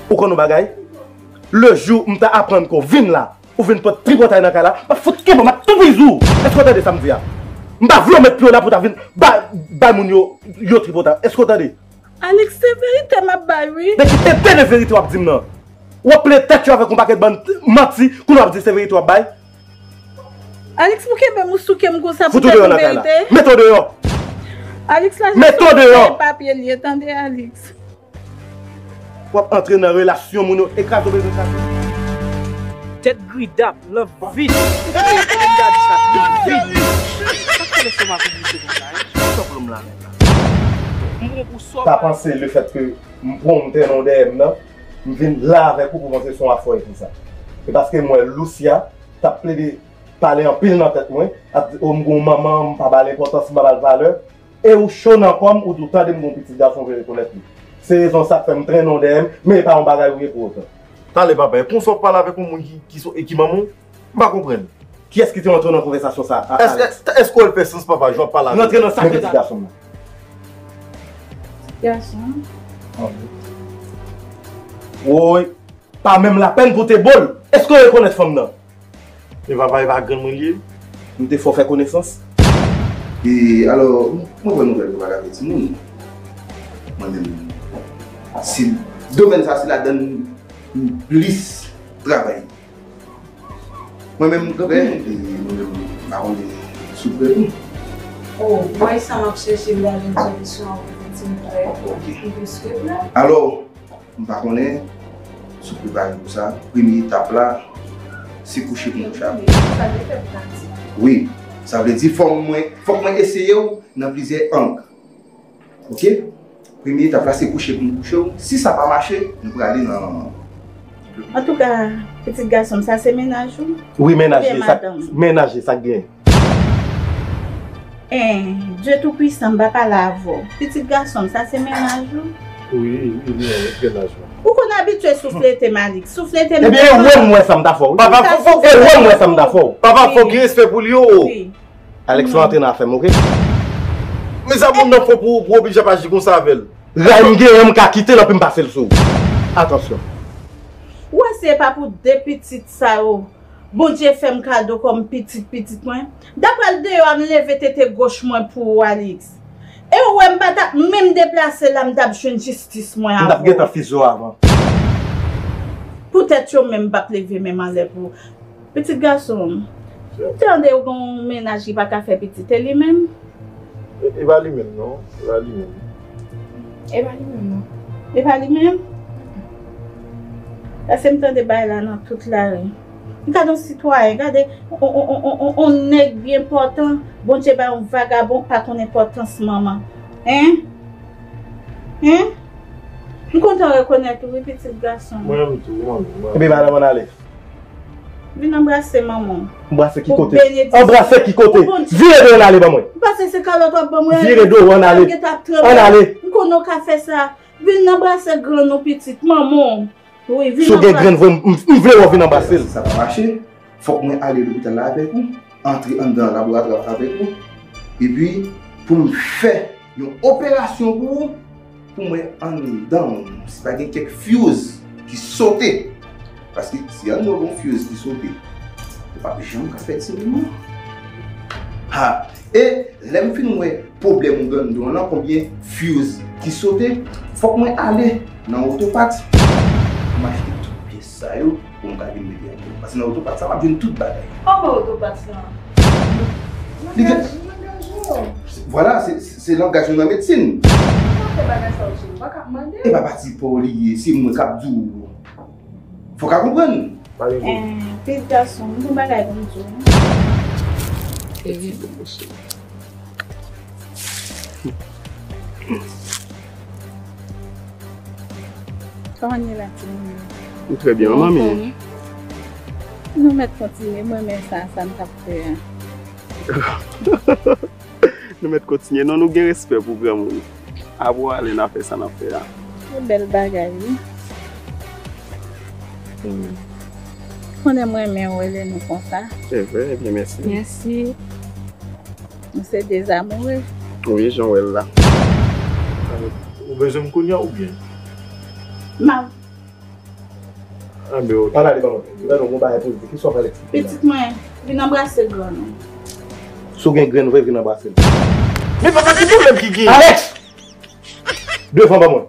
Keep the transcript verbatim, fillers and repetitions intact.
Ou konn yon bagay? Le jou m ta aprann ke w vin la, ou vin pot tripotay nan kay la, m ap fout kenbe w, m ap toupizi w. Èske w tande sa m di a? M pa vle w met pye w la pou w ta vin bay, bay moun yo, yo tripotay. Èske w tande? Alex, se verite m ap bay, wi. Men ki tenten de verite w ap di m nan? W ap plen tèt yo avèk yon pakèt bann manti, kounye w ap di se verite w ap bay? Alex, pou kenbe m ou souke m konsa pou tèt yon verite? Fout ou deyò nan kay la. Mete w deyò. Alex, lajan sa se papye l ye, tande, Alex. W ap antre nan relasyon moun yo e kraze w bezwen kraze. Tèt gridap, lan vid. Tèt gridap, sa, lan vid. Sa k fè lestomak ou bouse konsa, en? Sa pwoblèm la menm la? M pran pou sòb. Pa panse lefètke m pran w, m trennen w dèyè m nan, m vin la avèk ou pou panse se yon afè w ekri sa. E paske m wè Lucia t ap plede pale anpil nan tèt mwen, ap di, o, m gen yon manman, m pa ba l enpòtans, m pa ba l valè. E ou cho nan kò m, ou di w tande m gen yon pitit gason, w vle rekonèt li. Se rezon sa k fè m trennen w dèyè m, men e pa yon bagay ou ye pou otan. Tande papa, e konsa w ap pale avèk yon moun ki, ki, so- e ki manman w? M pa konprann. Kiyès ki te rantre nan konvèsasyon sa a, Alex? Èske w wè l fè sans papa, jan w ap pale avèk li? Rantre nan sa. Men pitit gason m nan. Pitit gason. Woy, pa menm lapèn pou te bo l. Èske w rekonèt fanm nan? E papa, e pa grann mwen li ye? M te fè w fè konesans. E alò, mwen pran nouvèl yo pa ka fè timoun. Mwen menm, si domèn sa se ladan m plis travay. Mwen menm m prè, e mwen menm m pa konnen si w prè tou. Oh, bòy sa m ap chèche m la jwenn solisyon an pou fè ti m prè. Ok. M plis ke prè. Alò, m pa konnen si w prepare pou sa. Premye etap la, se kouche pou kouche. Sa vle fè pratik. Wi, sa vle di fò mwen, fòk mwen eseye w nan plizyè ang. Ok? Premye etap la, se kouche pou m kouche w. Si sa pa mache, nou prale nan. Antouka, pitit gason m, sa se mennaj ou? Wi, mennaj li, sa, mennaj li, sa k gen. En, Dye Toupwisan, m pa pale avè w. Pitit gason m, sa se mennaj ou? Wi, li, li, li, mennaj mwen. Ou konn abitye souflete m, Alex. Souflete m. Ebyen, e wè m wè sa m ta fè w, wi. Papa, fò, fò, e wè m wè sa m ta fè w. Papa, fò gen respè pou li, o. Wi. Alex, pa antre nan afè m, ok? Men sa moun nan fè pou, pou oblije ap aji konsa avè l. Ray m genyen, m ka kite l anpi m pase l sou ou. Atansyon. Ou wè se pa pou de pitit sa yo Bondye fè m kado kòm pitit pitit mwen? M ta pral deyò a m leve tete goch mwen pou ou, Alex. E ou wè m pa t ap menm deplase la, m t ap jwenn jistis mwen avè w. M t ap gentan fize w avan. Poutèt yo menm m p ap leve men m anlè pou ou. Pitit gason m, m tande ou gen yon mennaj ki pa ka fè pitit, e li menm? E, e pa li menm non, e pa li menm. E pa li menm non. E pa li menm? Paske m tande bagay la nan tout lari. M gade yon sitwayen, gade yon, yon, yon, yon, yon nèg byen pòtan, Bondye bay yon vagabon pa konn enpòtans manman. Hein? Hein? M kontan rekonèt ou wi, pitit gason m. Mwen menm tou, mwen menm. Epi madanm ann ale. Vin anbrase manman w. Anbrase ki kote? Pou benediksyon. Anbrase ki kote? Pou Bondye. Vire do w ann ale ban mwen. M panse se kalòt w ap ban mwen. Vire do w ann ale. Ann ale. M konnen w ka fè sa. Vin anbrase grann ou pitit, manman w. Wi, vin anbrase. Si w gen grenn vre, m, m, m vle wè w vin anbrase l. Sa pa mache. Fòk mwen ale lopital la avèk ou, antre anndan laboratwa avèk ou, epi pou m fè yon operasyon pou ou, pou m wè anndan w si pa gen kèk fuse ki sote. Paske si anndan w gen yon fuse ki sote, ou p ap janm ka fè timoun non. Ha! E lè m fin wè pwoblèm ou gen anndan w lan, konbyen fuse ki sote, fòk mwen ale nan otopat. M achte tout pyès sa yo pou m ka vin mete anndan. Paske nan otopat sa, m ap jwenn tout bagay. Kòman otopat sa? Li gen langaj, langaj yo. Vwala, se, se, se langaj nou nan medsin. Ou pa fè bagay sa yo, ou pa ka mande. E pa pati pa w li ye, se mwen k ap di w. Fò w ka konprann. Pa gen pwoblèm. Eh, pitit gason m, m gen yon bagay pou m di w. Kòman n ye la, timoun yo? M trè byen, manmi. Anfòm? Nou mèt kontinye, m renmen sa, sa n t ap fè a. Nou mèt kontinye. Non, nou gen respè pou granmoun. Apre w ale, n a fè sa n ap fè a. Se bèl bagay, wi. Hmm. Konnen m renmen wè lè nou konsa. Se vre, ebyen, mèsi. Mèsi. Nou se de zamoure. Wi, jan w wè l la. Ou bezwen m kounye a oubyen? M ap Anbe, ok. Pale ale ban mwen. Grann ou gon bagay pou l di. Kisa w pale? Pitit mwen, vin anbrase grann ou. Si w gen grenn vre, vin anbrase l. Men papa, ki pwoblèm ki gen? Alex! Devan ban mwen.